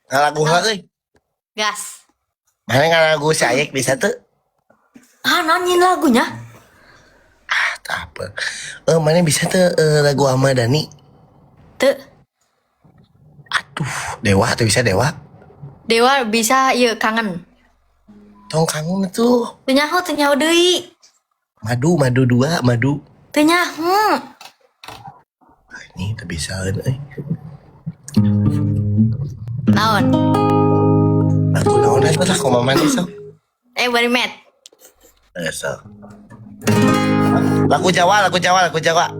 Ngalagu heula euy. Gas. Mana ngalagu si Ayek bisa tuh? Ah, nanyin lagunya. Ah, tak apa. Eh, mana bisa tuh lagu Ahmad Dhani? Tuh. Aduh, Dewa tuh bisa Dewa. Dewa bisa ieu kangen. Tong kangen tuh. Teu nyaho, teu nyaho deui. Madu, madu dua, madu. Teu nyaho. Ah, ini tuh bisa euy. Naon? Aku naon eta lah kumaha maneh sok. Eh, bari met. Eh, sok. Lagu Jawa, lagu Jawa, lagu Jawa.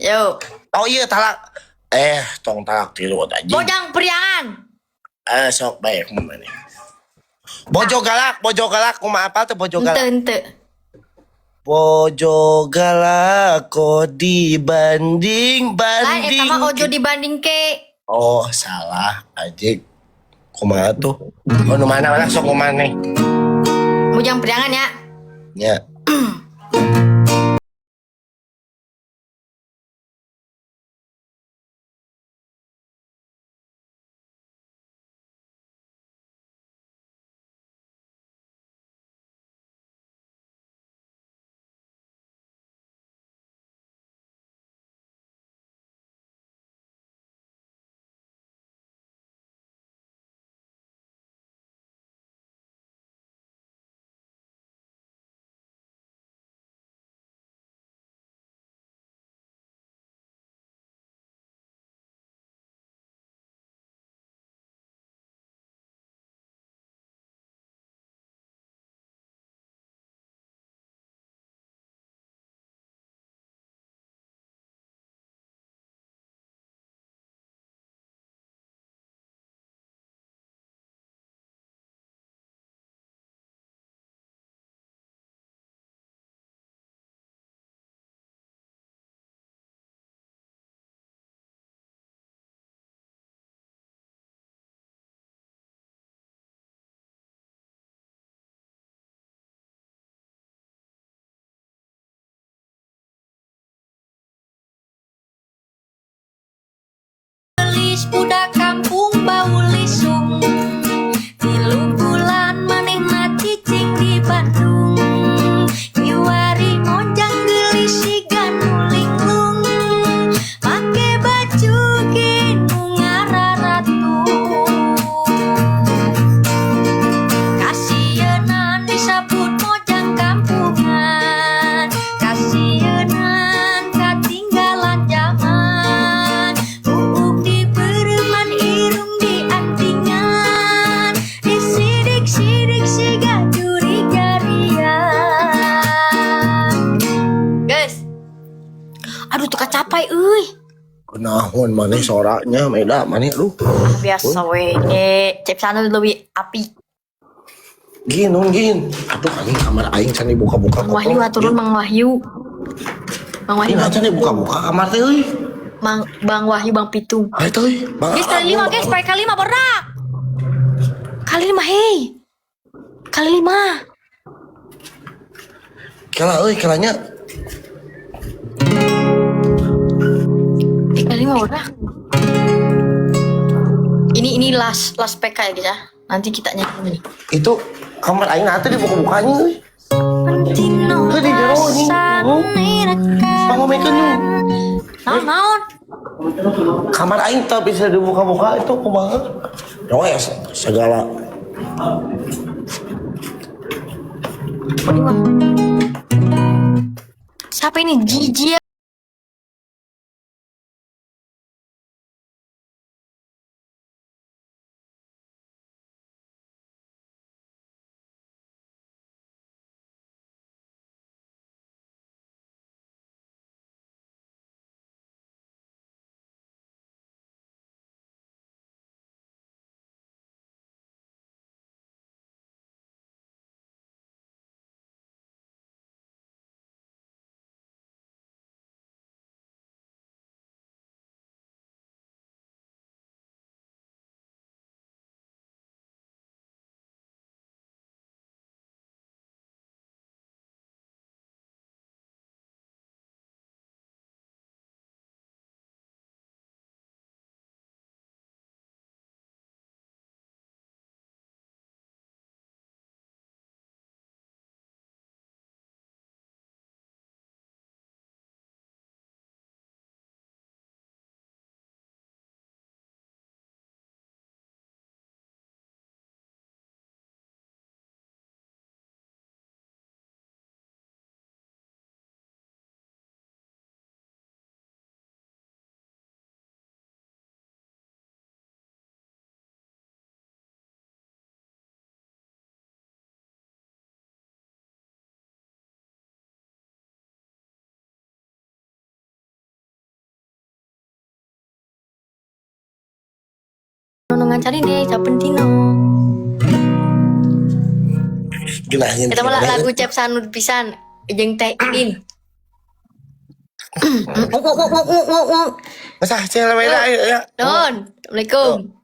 Yo. Oh iya talak. Eh, tong talak tilu anjing. Bojang Priangan. Eh, sok bae kumaha maneh. Bojo galak, bojo galak, kumaha apal teh bojo galak? Ente ente. Bojo galak kok dibanding Lain eta banding. mah ojo dibanding ke. Oh, salah anjing. Kumaha tuh? Oh, nu mana mana sok kumaha nih? Bojang Priangan ya. Ya. Gelis budak kampung bau lisung. 3 bulan manehna cicing di Bandung. Kiwari monjang geulis siga nu linglung. Make baju nu ngararatu. Kasieunan disebut mojang kampungan. Kasieunan katinggalan zaman. Buuk di pereman irung di antingan. Disidik-sidik siga curi jarian. Guys. Aduh tuh kacapai euy. Kunaon maneh soraknya meda maneh aduh. Biasa we. Cep sana lebih api. Gin, nun gin. Aduh anjing kamar aing can dibuka-buka. Mang Wahyu aturun Mang Wahyu. Mang Wahyu. Ini can dibuka-buka kamar teh euy. Mang Bang Wahyu Bang Pitung. Ayo teh euy. Bang. Guys, kali 5 guys, pakai kali 5 borak. Kali 5 hei. Kali 5. Kela euy, kelanya. Kali 5 borak. Ini last last PK ya guys ya. Nanti kita nyanyi nih. Itu kamar aing nanti dibuka-bukanya euy. Penting no Teu di jero anjing. Pangomekeun nyung. Naon naon. Kamar aing teu bisa dibuka-buka itu kumaha? Ya segala. Siapa ini? Gigi. Ngancani deh saben dino. Genahin. Kita malah lagu Cep Sanud pisan jeung Teh Inin. Masa cewek ya. Don, Assalamualaikum.